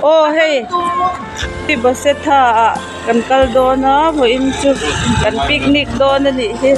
Aw hei Basetha ah kan kal dawn a vawiin chu kan picnic dawn a nih hi.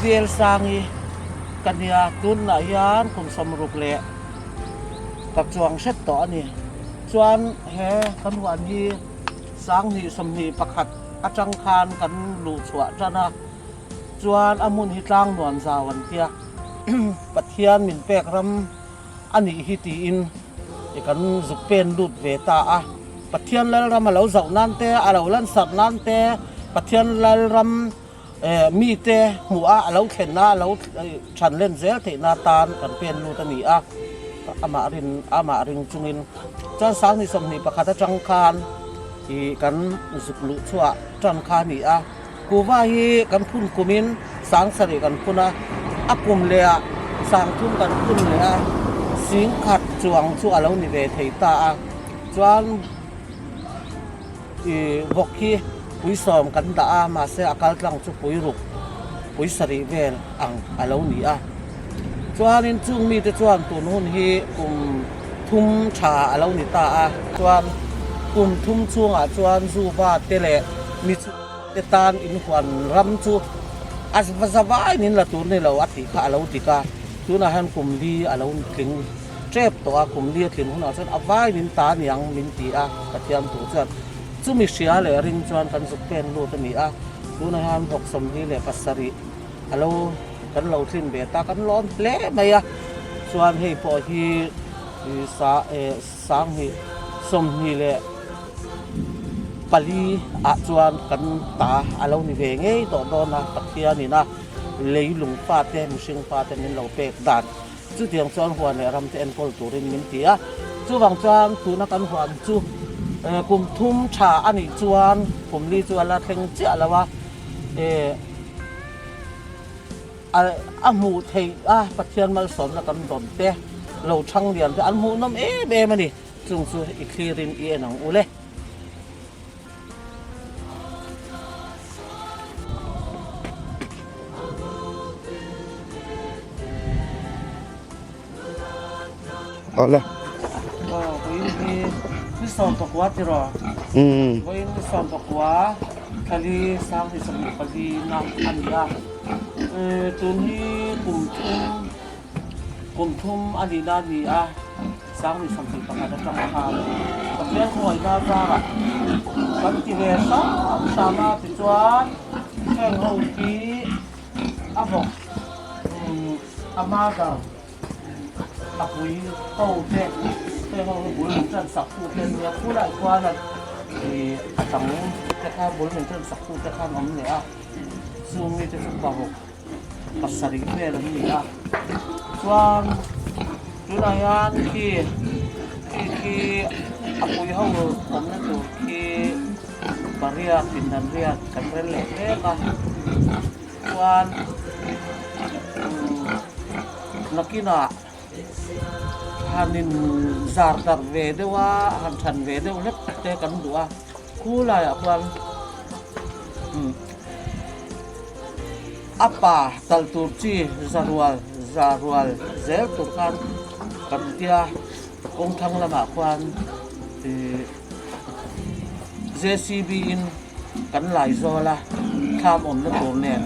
Velsangi ka nia tunah hian kum sawmruk leh ka chuang hret tawh a ni. Chuan he kan huan hi sanghnih 21 atang khan kan luh chhuah tan a, chuan a hmun hi tlang nuam zau an tia Pathian min pek ram a nih hi tiin kan zuk pen lut ve ta a. Pathian Lalram a lo zauh nan te, a lo lansarh nan te, Pathian Lalram mite hmuh a, a lo thlen a, a lo than len zel theih na tan kan pen lut a ni a, amah rin amah ring chungin chuan 2021 atang khan ih kan zuk luh chhuah tan kha a ni a, kuhva hi kan phun kumin 7,000 kan phun a, a kum leh ah 3,000 kan phun leh a, 10,000 chuang chu a lo ni ve thei ta a, chuan. Ih vawk hi pui sawm kan dah a, mahse a kal tlang chu pui ruk, pui sarih vel ang a lo ni a. Chuanin chung mite chuan tun hun hi kum thum tha a lo ni ta a, chuan kum thum chhungah chuan zu va te leh mi chu te tan inhuan ram chu a va za vaiin in la tur ni lo a tih kha a lo dik a, tunah hian kum li a lo tling. Tep tawh a, kum li a tlin hunah chuan a vai min ta niang min ti a, Pathian tu chuan chumi hria leh ring chuan kan zuk pen lut a ni a, tunah hian vawk 47 a lo kan lo tlin ve ta, kan lawm hle mai a, chuan hei pawh hi sa eh sanghnih 24 ah chuan kan ta a lo ni ve ngei tawh dawn a, Pathianin a leilung fate mihring fate min lo pek dan. Chutiang chuan huan leh ram te enkawl turin min ti a, chuvang chuan tuna kan huan chu kum thum tha a nih chuan kum li chu a la thleng chiah lo a, a hmuh theih a Pathian malsawmna kan dawn te lo chhang lian te an hmuhnawm em em a ni, chung chu i thlirin i en ang u le. Awle. Aw vawiin hi ni 19 tiraw? Vawiin ni 19 thali 2024 na a ni a. Tun hi kum thum kum thum a nihna a ni a. 2021 atang khan Pathian khawngaihna zarah kan ti ve hram hram a tichuan heng ho hi a vawk a mother a pui ho te heng ho hi bul min tan sak tu te ania khulai khuan ih a dang te kha bul min tan sak tu te khan awm leh a chung mi te chu paruk. pasarih vel an ni a chuan tunah hian khi khi khi a pui ho awmna tur khi pariat pindan riat kan rel leh mek a chuan nakinah han in zar darh ve deuh a han than ve deuh hlek te kan duh a khu laiah khuan a pa talh tur chi za rual za rual zel tur khan kan tia kawng thlang lamah khuan ihh J_C_B in kan lai zawl a thlam awmna tur nen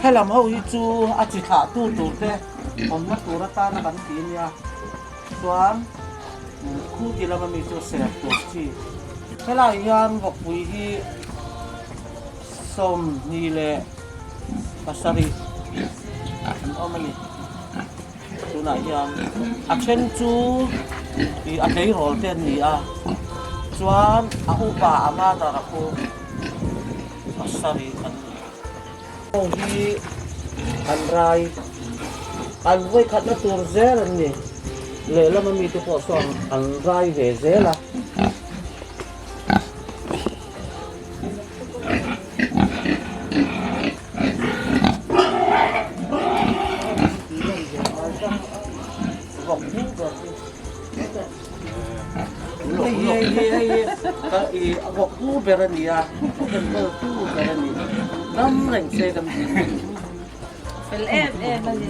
helam ho hi chu a chi thlah tu tur te awmna tur atana kan ti ania chuan khu ti lama mi chu ser tur chi helai hian vawkpui hi 27 an awm a ni. Tunah hian a then chu ih a tleirawl te an ni a chuan a upa a mother a khu pasarih an ni. Ho hi an rai an vawikhatna tur zel an ni lehlam ami te pawh sawn an rai ve zel a. Vawk pu ber a ni a, enkawl tu ber a ni. Dam reng se kan ti. Fel em em a ni.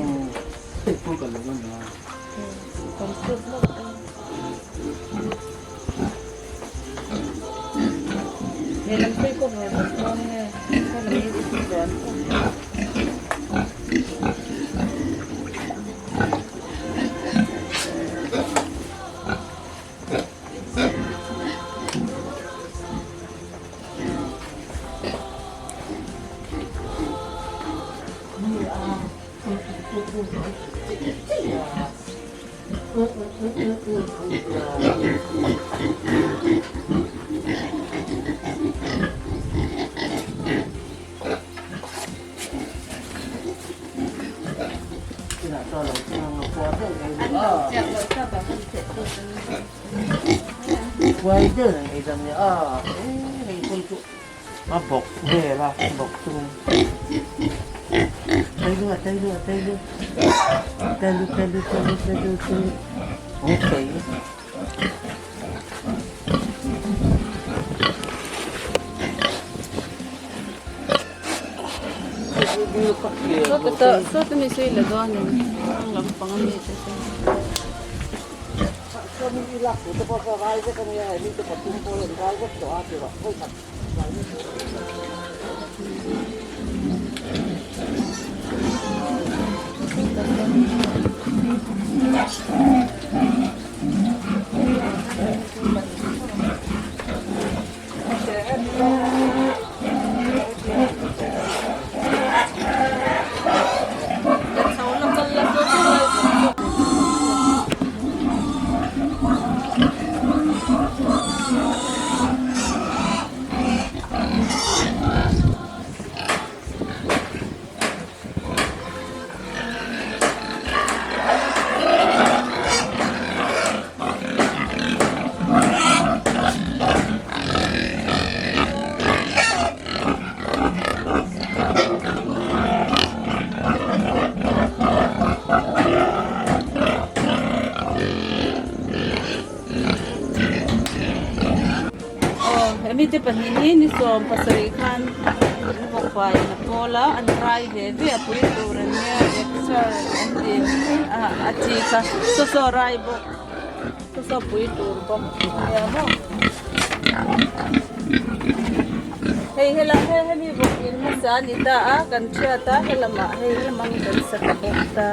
A bawk vel a bawk chung Aw hemi te pahnih hi ni 17 khan an vawkpa in a pawl a an rai ve ve a pui tur an nia exer an ti a a chi kha saw saw rai bawk saw saw pui tur bawk ania maw hei helai he hemi vawk in hmasa a ni ta a kan hriat a helamah hei helamah kan sa ta bawk ta.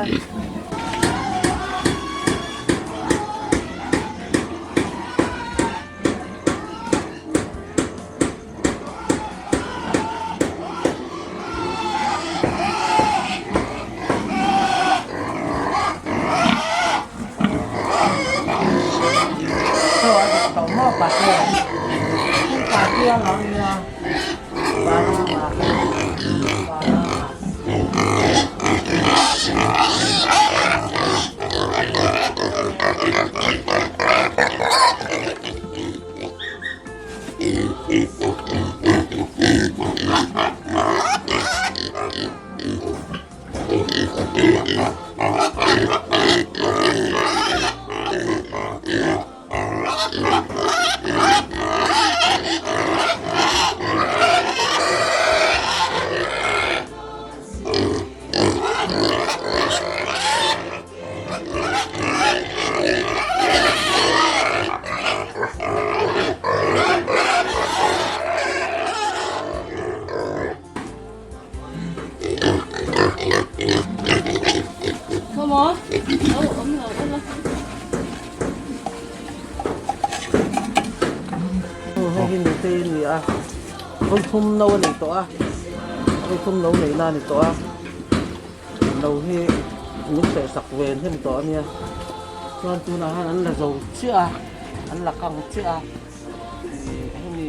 maw? No awm lo ula. Hei hi nute a ni a, vawithum no a nei tawh a, vawithum no neihna a ni tawh a, no hi min hrehsak ve hnem tawh a nia, chuan tunah hian an la zo chiah a, an la kang chiah a, ih hemi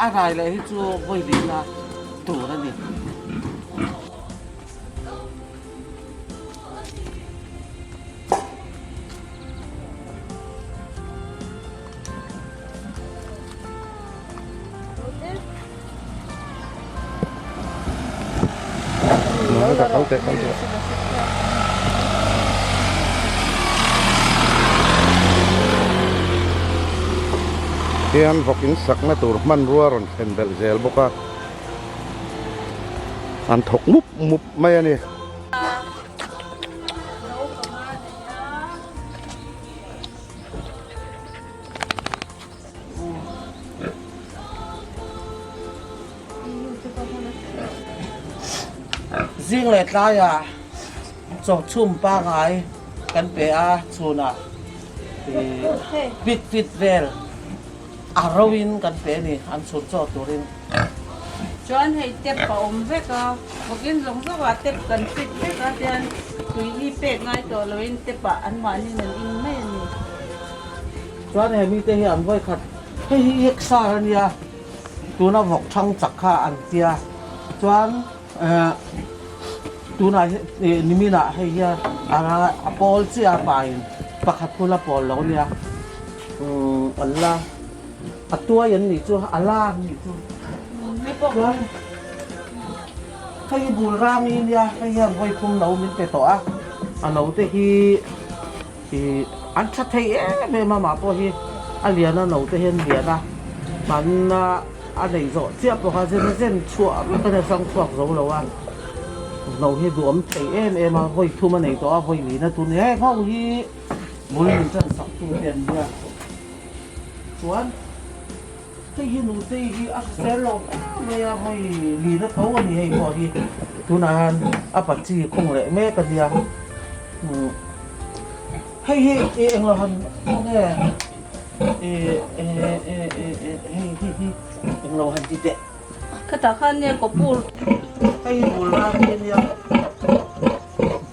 a rai leh hi chu vawi lihna tur a ni. Hian vawk in sakna tur hmanrua rawn thlen belh zel bawk a. An thawk mup mup mai a ni. Zing leh tlaiah chawchhum pangai kan pe a chhunah pit pit vel A ro in kan pe a ni, an chhun chaw turin. Chuan hei tep a awm vek a, vawkin zawng zawng ah tep kan fit vek a tian tui hi pek ngai tawh lo in tep ah an mahni in an in mai a ni. Chuan he mite hi an vawi khat, hei hi Yexar a nia, tuna vawk thang chak kha an tia, chuan tunah hi niminah hei hian a pawl chiah a pain pakhat hun a pawl lo a nia. Umm an la a tuai an nih chu a la an nih chu chuan hei hi bul rang hi nia hei hian vawi thum lo min pe tawh a a no te hi ih an tha thei em em a mah pawh hi a lian a no te hian lian a hmanna a neih zawh chiah pawh kha zen zen chhuah vek a nia hrang chhuak zo lo a no hi duhawm thei em em a vawi thum a nei tawh a vawi lina tur ni heng ho hi. Bul min tan sak tu te an nia. Chuan hei hi nutei hi a hrisel lo em mai a, hei lina tho a ni hei pawh hi tunah hian a pachi khawng leh mek a nia. Hei hi i englo han nge i hei hi hi englo han ti teh. Khatah khan nge kawpur. Hei hi bul rang hi a nia.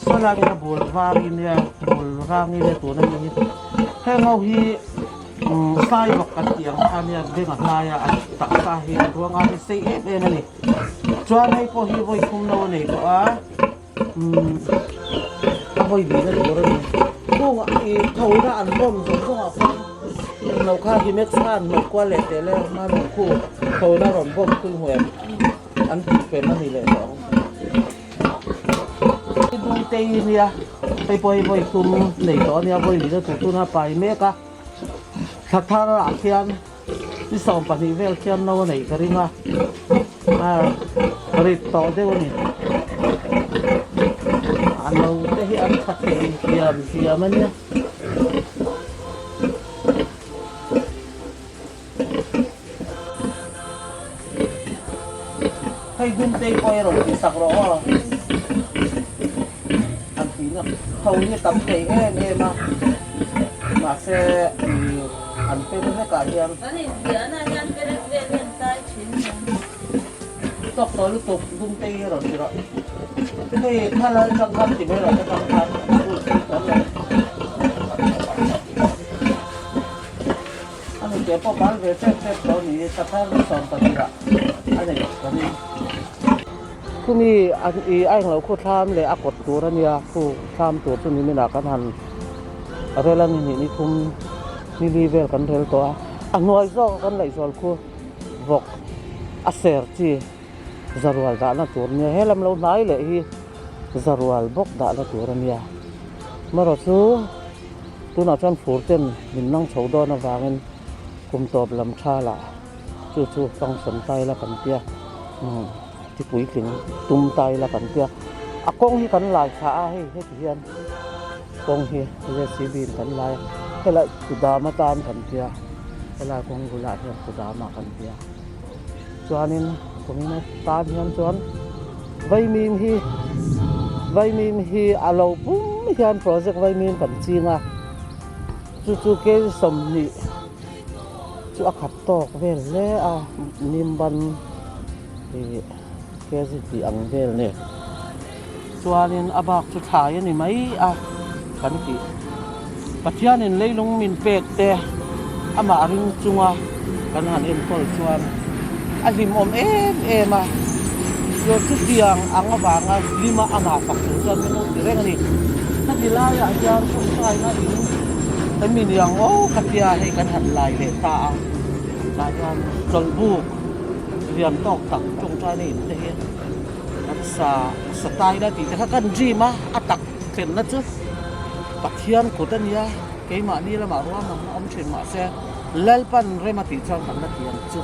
Saw laiin a bul vangin nia bul rangin nia tuna mi hi heng ho hi sai vak kan tih ang kha nia beng a hlai a an taksa hi an ruang a hi sei em em a ni chuan hei pawh hi vawi thum no a nei tawh a a vawi bihna tur a ni kungah ih thona an bawm zawng zawng ah khan englo kha himet chhan hnawh kual leh teh le hmanhmawh khu thona rawn bawm thung huem an tih pem a ni leh tawh ang. Dungtei nia hei pawh hei vawi thum nei tawh a nia vawi lina tur tuna pai mek a thla thar ah khian ni 12 vel khian no a neih ka ring a rit tawh deuh a ni a no te hi an tha thei hiam hiam a nia. Hei Dumtei pawh hi rawn tih sak rawh aw. An tihna tho hi tam thei em em a, mahse an pen vekah hian. Kan inziahna hian perek vel hi an tai thin nia. Tawk tawh lutuk Dumtei hi rawn ti rawh. Hei thlalai atang khan ti mai rawh ka tang khan school phei tawh lo. A nute pawh bal ve tep tep tawh a ni i, thla thar ni 12 ah a nei ka ring. Khumi i a englo khu thlam leh a kawt tur a nia, khu thlam tur chu niminah kan han rel a ni hnih ni thum ni li vel kan rel tawh a, a hnuai zawk a kan laihzawl khu vawk a ser chi zarual dahna tur a nia, helam lo hnai leh hi zarual bawk dahna tur a nia, amaherawh chu. Tunah chuan fur ten min nang chho dawn avangin kum tawp lam tha lah chu chu function ta ila kan tia ti puitling tum ta ila kan tia a kawng hi kan lai thla a hei heti hian kawng hi JCB in kan lai a helai kudam atan kan tia helai kawng bulah hian kudam ah kan tia chuanin kumin atan hian chuan vaimim hi vaimim hi a lo pum. hian project vaimim kan ching a, chu chu kg 20 chu a khat tawk vel hle a, nimban ih kg tih ang vel nen chuanin a bak chu thlai a ni mai a kan tih. Pathianin leilung min pek te amah ring chunga kan han enkawl chuan a hlimawm em em a, chuan chutiang ang avanga hlima amah fak tur chuan min lo ti reng a ni. Hemi laiah hian tawngtaina in hemi ni ang aw ka tia hei kan han lai leh ta a, tah hian chawlhbuk lian tawk tak tawngtaina in te hi kan sa sa taina tih te kha kan dream a, a tak thlenna chu Pathian kut a nia, keimahni lamah ruahmanna awm thin mahse Lalpan rem a tih chuan kan la ti ang chu.